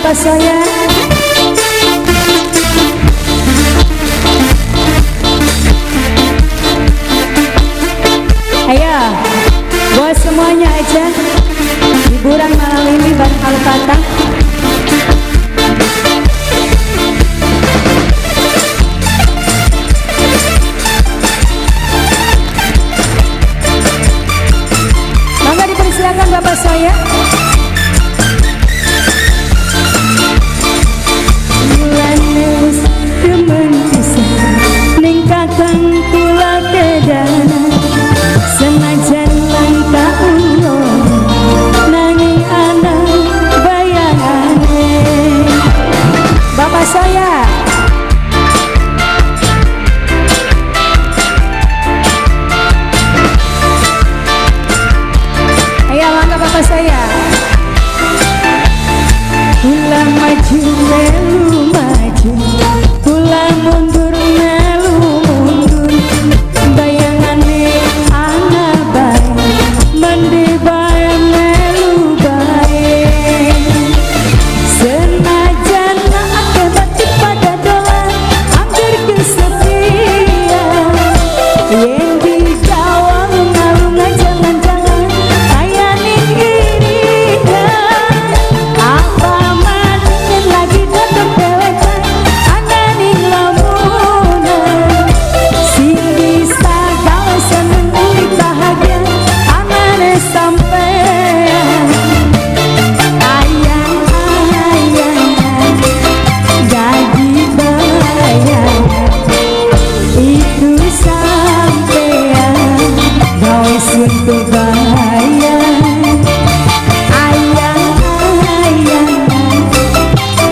Bapak saya. Ayo, buat semuanya aja hiburan malam ini bareng Al-Fatah. Mangga dipersilakan Bapak saya. Demen pisan ning kakang kula kedana, senajan langka ulo nanging ana bayangane. Bapak saya, ayo mangga Bapak saya. Kula maju melu maju, kula mundur melu mundur, bayangane ana bae mendhi bae melu bae. Senajan akeh batin pada dolan hampir kesepian, yen digawang ngalung jalan-jalan kaya ning irian. Apa maning lagi dodok dewekan ana ning lamunan, sing bisa gawe seneng urip bahagia anane sampean. Ayang-ayangan dadi bayangan itu sampean gawe sun kebayang. Ayang-ayangan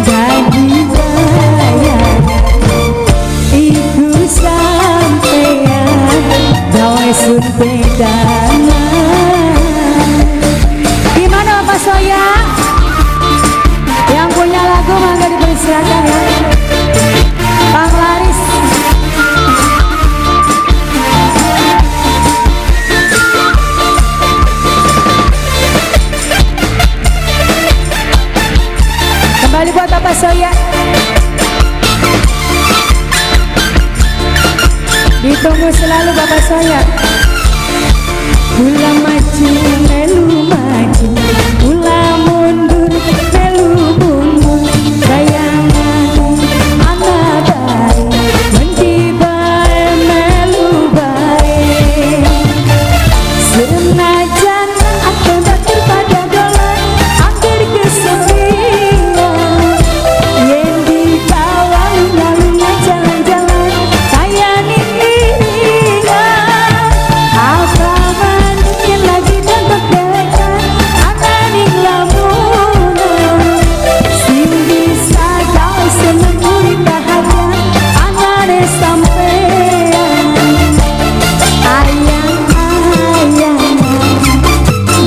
dadi bayangan itu sampean gawe sun pedangan. Gimana Bapak saya? Yang punya lagu mangga dipersilakan ya. Bang Laris. Kembali buat Bapak saya. Ditunggu selalu Bapak saya. Kula maju melu maju, kula mundur melu mundur, bayangan ana bae mendhi bae melu bae. Senajan akeh batur pada dolan hampir kesepian, yen dikawal ngalung jalan-jalan kaya ning iringan. Apa maning lagi dodok dewekan ana ning lamunan, sing bisa gawe seneng urip bahagia anane sampean. Ayang-ayangan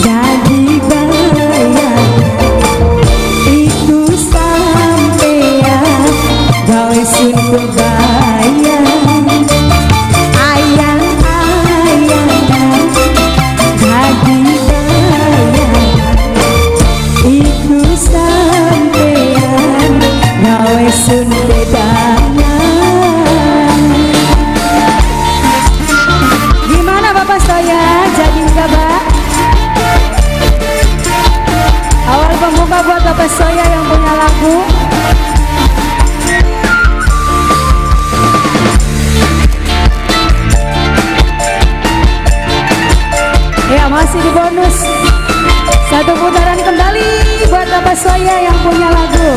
dadi bayangan itu sampean gawe sun kebayang. Ayang-ayangan dadi bayangan itu sampean gawe sun pedangan. Gimana Bapak saya? Jadi enggak, Pak? Awal pembuka buat Bapak saya yang punya lagu. Ya, masih di bonus. Satu putaran kembali buat Bapak saya yang punya lagu.